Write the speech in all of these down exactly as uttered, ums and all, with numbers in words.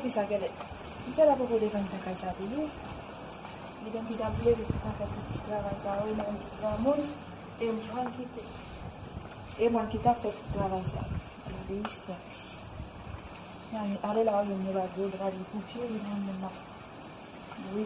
Fi sa genlè, genlè poko devan nan kay sa toujou. Li menm ki t ap leve pou ta fè tout ti travay sa yo, nan granmoun, e m pral kite. E mwen ki t ap fè tout travay sa. Gade istwa. Ale la, yo mwen ba gwo dra li kouche, li nan men nan. Wi.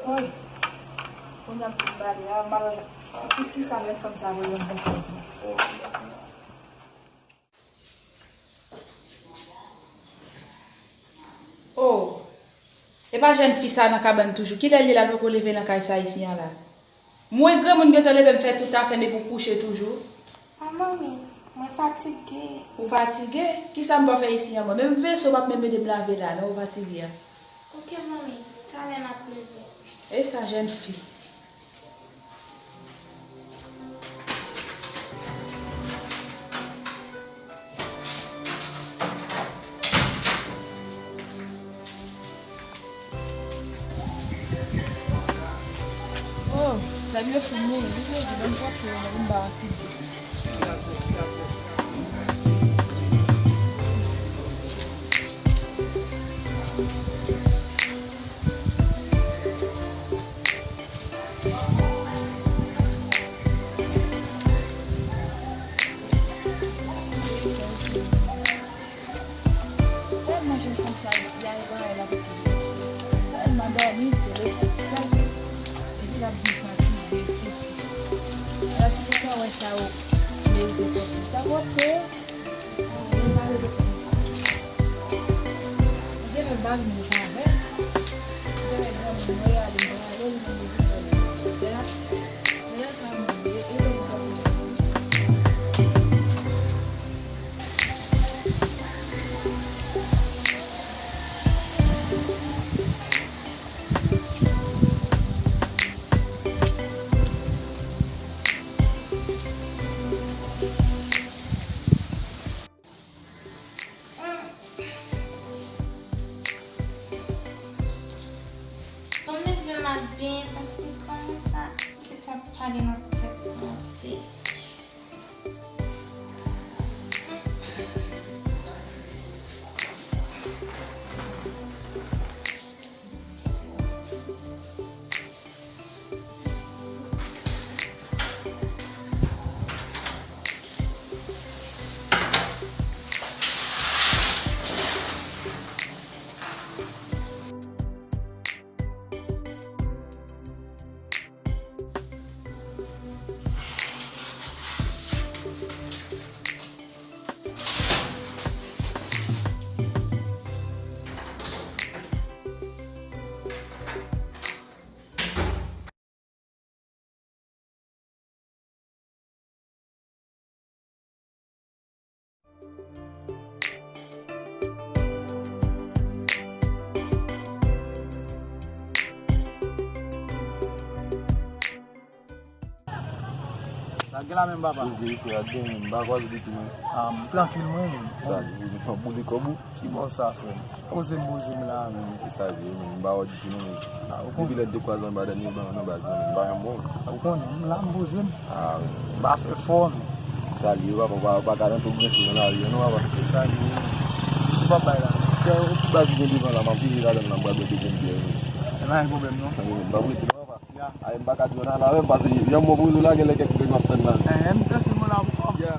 Woy, kounye a m fin bale a, m al, ki, ki sa lè fanm sa voye m nan kay sa? Oh, e pa jèn fi sa nan kabann toujou? Kilè l ye la, l poko leve nan kay sa isi a la? M wè granmoun gentan leve, m fè tout afè m epi w kouche toujou. A manmi, mwen fatige. Ou fatige? Kisa m pa fè isi a mwen? Menm veso w p ap menm ede m lave la non, ou fatige a. Oke manmi, talè m ap leve. E sa jèn fi. Oh, sa vle fini, li vle di ban m pòt yo, ban m ba yon ti de. Tèlman jèn fanm sa isi a, e pa anyen l ap etidye isi. Sèlman dòmi, telefòn, sèl se. Epi l ap vin fatige, sesi. Ala ti boukan wè sa yo merite pòte. Li ta pòte. Mwen pa rele polis. Mwen te fè bag mwen pa avè l. Mwen te fè granmoun mwen ale, mwen ale, li mande pou mwen. Lè l ap, lè l ap ka mande, e lè l ap mande. Ban m leve maten paske kòman sa, m gentan pale nan tèt mwen anpil. Sa gen la menm papa. Ou veye frè a gen menm, m pa kwaze ditou non. Ah, m trankil mwen menm. Sa li, ou boule kòb ou? Ki bò sa frè m? Poze m, poze m la menm. E sa vye menm, m pa wè ditou non menm. Ah, ou konnen. Depi lè n te kwaze anba dènye ban nan baz la menm, m pa janm wè w. Ah, ou konnen, m la m poze m. Ah, wi. M pa fè fò non. Sa li ye papa, ou pa, ou pa ka rantre ou gen sou nan lari a non papa. E sa li ye. Ou pa bay la. Gen yon ti baz ki gen devan la, m ap vire ladan l la, m pral bwè de grenn byè wi. E pa gen pwoblèm non. Sa vye menm, m p ap rete non papa. Ya. Ay, m pa ka di w nan la menm, paske jan m wè w poze w la, genlè kèk nèg m ap tann la. Enhen, m tann moun la ankò. Ya.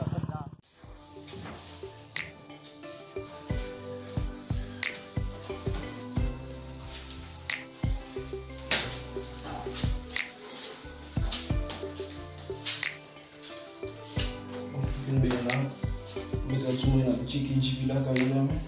Bon, fin benyen la, m mete l sou mwen la, m tcheke J P lakay li a, men.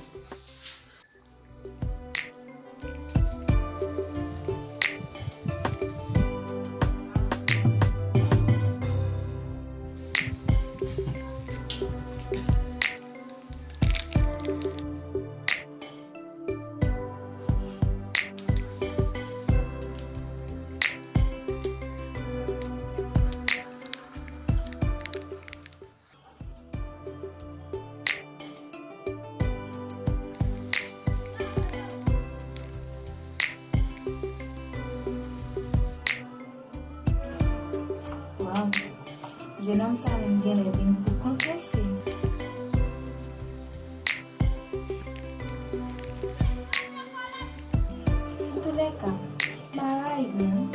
Jenòm sa menm genlè vin pou kont mesye. Antoulèka, bagay bon.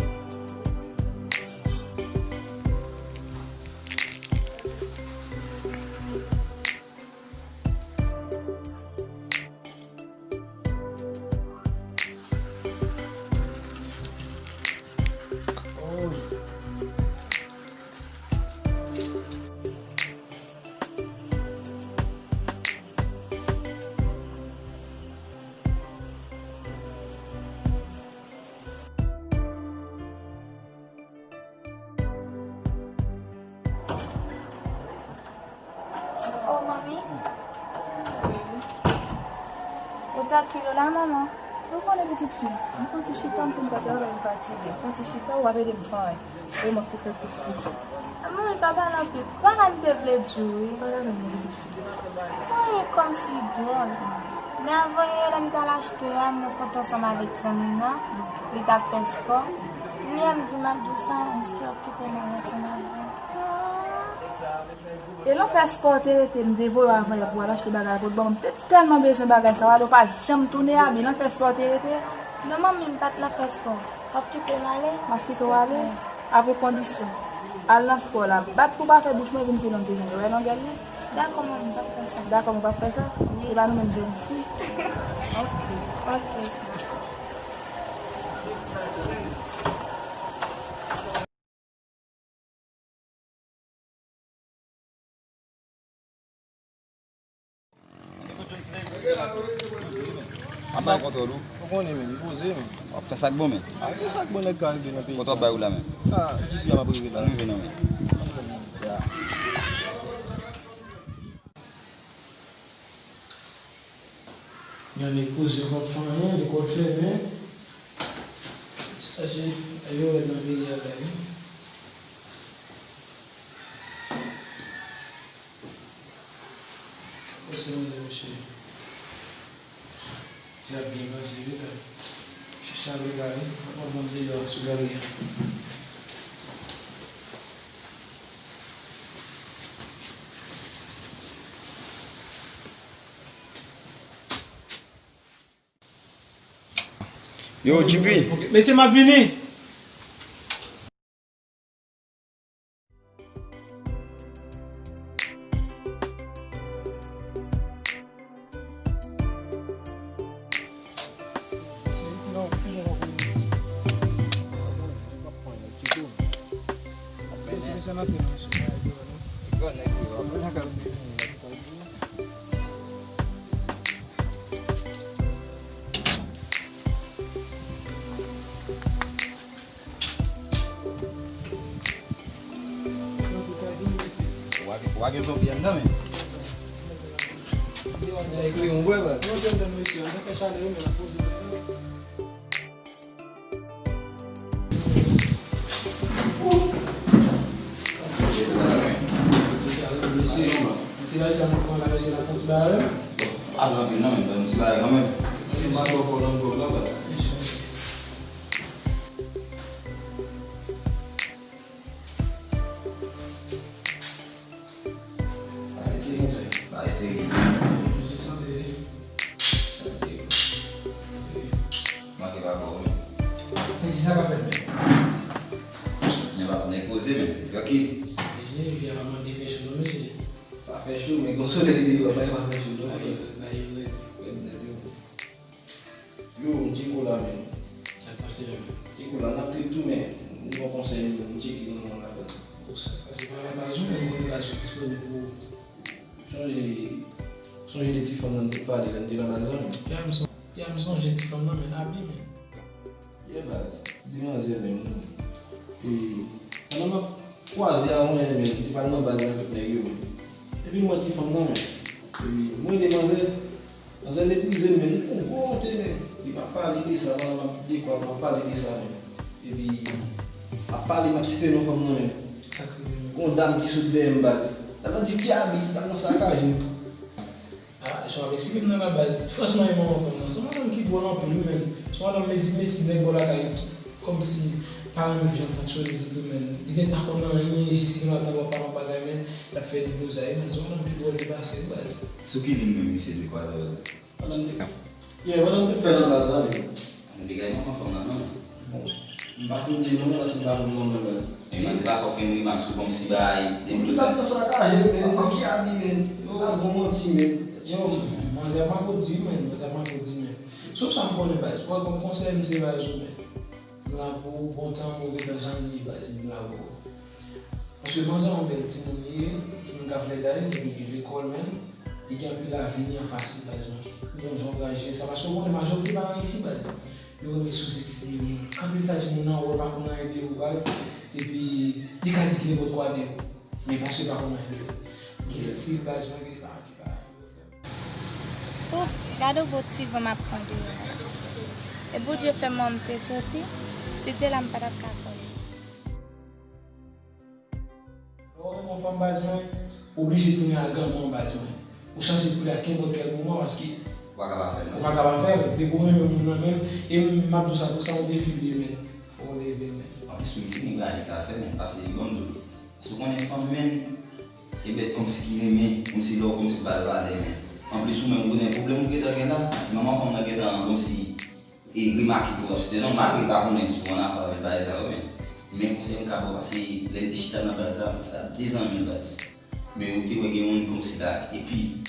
Oh, manmi. Ou trankil ou la, manman? Ou konnen pitit fi, m fè yon ti chita, m fin pa travay, m fatige. M fè yon ti chita, w ap ede m travay. E mwen ki fè tout. Manmi, pa pale anpil. Bagay m te vle di w, wi. Pa pale non, pitit fi. Mwen ye kòmsi dwòl. Men avan yè, lè m t al achte a, mwen kontan ansanm avèk zanmi m nan. Li t ap fè spò. Yè m di m ap di w sa, èske w ap kite m al ansanm avè w? E lan fè spò w te rete, m te voye w avan yè pou w al achte bagay pou l ban m. M te tèlman bezwen bagay sa, w ale w pa janm tounen a, men lan fè spò w te rete. Non, manmi, m pa t lan fè spò. W ap kite m ale? M ap kite w ale. Apre kondisyon. Al nan spò la. Bat pou pa fè bouch mwen vin pi long ke jan yo. Wè longè l lan? Dakò, manmi, m p ap fè sa. Dakò, m p ap fè sa? Wi. E pa nou menm jèn fi. Ok. Ok. Ap bay kontwòl ou. Ou konnen, men, li poze, men. W ap fè sa k bon, men. A, e sa k bon nèg ka regle nan peyi sa. Kote w ap bay ou la, men? A, G P a m ap rive la. Ann rive non, men. Ya. Yon nèg poze, yo p ap fè anyen, lekòl fèmen. Sa se yo wè nan peyi a la, wi. Pase manzè mesye. Sa byen pase wi la. Se sa wi la wi. Papa mande yo sou gari a. Yo, G P. Ok, mesye, m ap vini. Wa gen, wa gen zonbi anndan, men. Nèg li, yon bwè, baz. Mesye, ti laj la, nou pran la, mesye, la, pran ti bagay. Bon, pa anpil non, men, ban nou ti bagay kanmenm. Li pa twò fò nan gòm nan, baz. Bagay serye, frè. Bagay serye. Mesye, sante, wi. Sante. Serye. Manke pa fò, wi. Mesye, sa k ap fèt, men? Nèg ap, nèg poze, men. Li trankil. Mesye, epi a pa mande fè cho, non, mesye. Pa fè cho, men gon solèy deyò, bagay pa fè cho, non, frè. Bagay yo rèd, bagay yo rèd. Rèd nèt, wi. Yo, m Tcheko la, men. Sa k pase menm? Tcheko la, n ap trip tou, men m gen yon konsèy, m tcheke nou nan ladan. Bon, sa k pase pa la baz ou, men m konnen baz ou disponib pou ou. Sonje, sonje de ti fanm nan m te pale lè m te nan baz la, men. Ya, m son-, ya, m sonje ti fanm nan, men, Abi, men. Yeah, baz, demanzè menm, wi. E, pandan m ap kwaze a yon nèg, men, m te pral nan baz la avèk nèg yo, men. Epi m wè ti fanm nan, men. Epi, m rele manzè. Manzè meprize m, men, li pran gwo wonte, men. Li pa pale de sa, pandan m ap dekwa, m ap pale de sa, men. Epi, m ap pale, m ap site non fanm nan, men. Sa k rive, men? Gon dam ki sot dèyè m, baz. Dam nan di ki Abi, dam nan sakaje m. A, jan w ap eksplike m nan la baz, franchman, e manman fanm nan. Se yon madanm ki dwòl anpil, wi, men. Se yon madanm mezi mezi, nèg bò lakay yo, kòmsi pa renmen jan l fonksyone ditou, men. Li te pa konn anyen, jis li ap tann w ap pale yon bagay, men, l ap fè blozay, men. Se yon nonm ki dwòl li pase, baz. Sou ki liy menm misye te kwaze avè w? Pandan m te, yeah, pandan m te fè nan baz la, men. Ann, degaj manman fanm nan, non. Bon, m pa fin di non, paske m pa konn non mwen, baz. E manzè pa fè okenn rimak sou kòmsi bay de blozay. Sa te sakaje, men, fòk ki abi, men. Yo, la gwo manti, men. Yo, manzè pa ko di, men, manzè pa ko di, men. Sof sa m konnen, baz. Mwen, kòm konsèy, m se baz ou, men. M la pou ou, bon tan, move tan, jan l ye, baz, m la pou ou. Paske manzè yon bèl timoun li ye, timoun k ap fè lèday, li rive lekòl menm, li gen anpil avni anfas li, baz mwen. Li gon jan w pral jere sa, paske w konnen majorite paran isi, baz, yo renmen souzestime moun. Kantite sa timoun nan wè pa konn anyen de ou, baz, epi li ka di ki nenpòt kwa de ou, men paske li pa konn anyen de ou. Gen estil, baz mwen, gen de paran ki pa renmen yo fè. Ouf, gade yon gwo ti van m ap pran deyò a. E Bondye fè m wè m te soti, si l te la m pa t ap ka konnen. Lè w renmen yon fanm, baz mwen, ou oblije tounen a granmoun, baz mwen. Ou chanje koulè a kenpòt kèl moman paske ou pa ka pa fè l, non. Ou pa ka pa fè l. Depi w renmen moun nan menm, e m ap di w sa, pou sa yon defi l ye, men. Fò w leve, men. Anplis, wi, misye gen bagay li ka fè, men, pase li ban m di w. Paske w konnen fanm, men, e bèt kòmsi ki renmen, kòmsi lè w kòmsi w ba l valè, men. Anplis, ou menm, ou konnen pwoblèm ou gentan gen la, si manman fanm nan gentan kòmsi e remake tou, paske se nòmal ke l pa konnen si w annafè avè l, bagay sa yo, men. Men konsèy m ka ba w, paske lè n te chita nan baz la, sa de zanmi l, baz. Men ou te wè gen youn kòmsi la, epi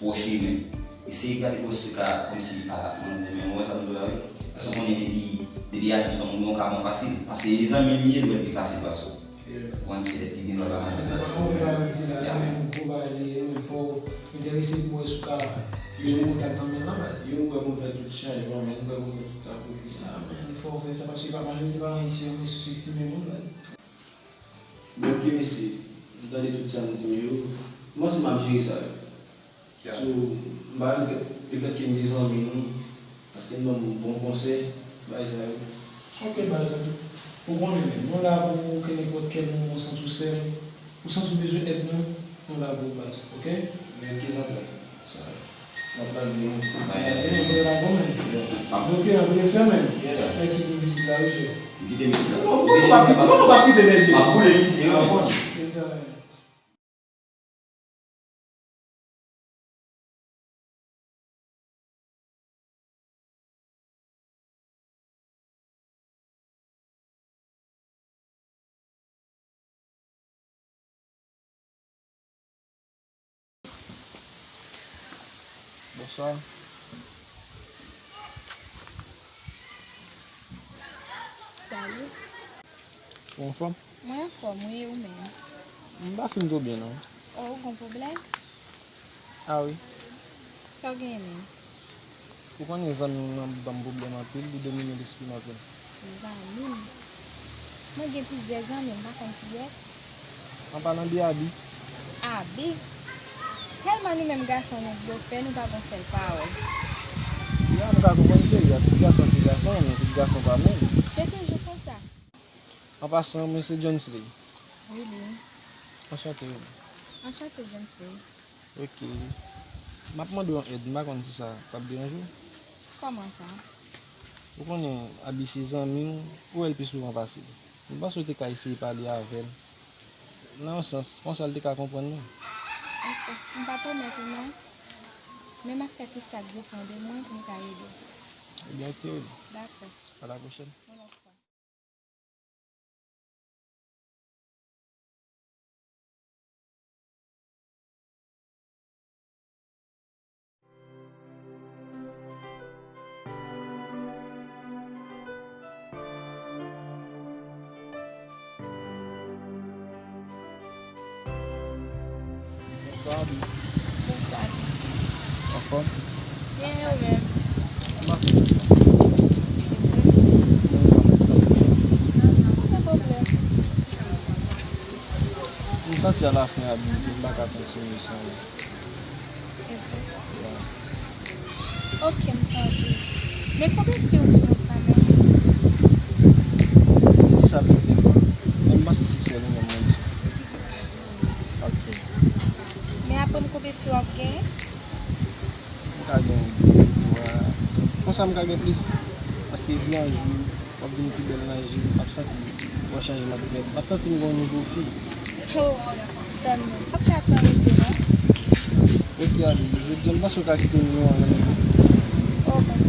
pwòch li, men. Eseye gade pwòch li ka kòmsi a manzè, men ou wè sa m di w la, wi. Paske w konnen depi, depi a jis yon moun, yon ka bon fasil. Paske e zanmi l li ye, l wè l pi fasil pase w. Ou konprann, petèt li gen dwa pa manzè plas ou, men. Ya, men. Gwo bagay li ye, men fò w enterese pou wè si w ka jwenn kontak zanmi l lan, baz. Yo, m prè pou m fè tout chanjman, men m prè pou m fè tout sakrifis la, men. Fò w fè sa, paske pa majorite paran isi yo, men sou seksi men moun, baz. Bon, ok, mesye, m tande tout sa n di m yo. M panse m ap jere sa yo. So, m pa regrèt lefètke m gen zanmi nou, paske n ban m bon konsèy, bagay sa yo. Ok, baz, ou konnen, men, nou la pou ou, ke nenpòt kèl moman ou santi w sèl, ou santi w bezwen èd nou, nou la pou ou, baz, ok? Men ki zanmi? Sa. M ap lage, men. Bay, bay, bay, bay, la bon, men. Ok, anpil respè, men. Mèsi pou vizit la, wi, chè. M kite misye la. Non, m kite misye la. M ap boule misye, wi, men. Bonswa. Salut. Ou anfòm? Mwen anfòm, wi, ou menm? M pa fin twò byen, non. Oh, ou gon pwoblèm? A wi. Sa w genyen menm? Ou konnen zanmi m nan ban m pwoblèm anpil, li domine lespri m anpil. Zanmi m? Mwen gen plizyè zanmi, m pa konn kiyès. An palan de Abi. Abi? Tèlman nou menm gason nou blofè, nou pa gon sèl pawòl. Ya, m ka konprann cheri a, tout gason se gason, men tout gason pa menm. Se toujou konsa. An pasan, mwen se Johnsley. Willy. Anchante, Willy. Anchante, Johnsley. Ok. M ap mande w yon èd, m pa konn si sa p ap deranje w. Kòman sa? Ou konnen, Abi se zanmi w, ou wè l pi souvan pase l. M panse w te ka eseye pale avè l. Nan yon sans, konsa l te ka konprann nou. Ok, m pa pwomèt ou non. Men m ap fè tout sa k depann de mwen pou m ka ede w. Ebyen, ok, Willy. Dakò. A la pwochèn. Yon lòt fwa. Bonswa, Abi. Bonswa, Abi. Anfòm? Byen, e ou menm? M ap byen. Se vre? Wi, m ap byen. Pa gen pwoblèm. M santi alafen, Abi, m pa ka kontinye san ou. Se vre? Ya. Ok, m tande. Men konbyen fi w di konsa menm? M di sa plizyè fwa, men m panse se sèl ou menm mwen di. Ok. Men apre m, konbyen fi w ap genyen? M ka gen de, twa. Konsa m ka gen plis. Paske jou an jou, W ap vin pi bèl nan je m, m ap santi m wè chanjman k fèt. M ap santi m gen yon nouvo fi. Oh, sèlman. Ok, atò rete non. Ok, ale. Jodi a, m panse w ka kite m yon an randevou. Oh, bon.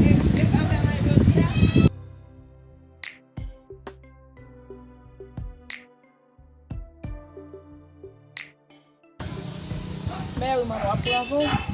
Mèri, manman, w ap travay?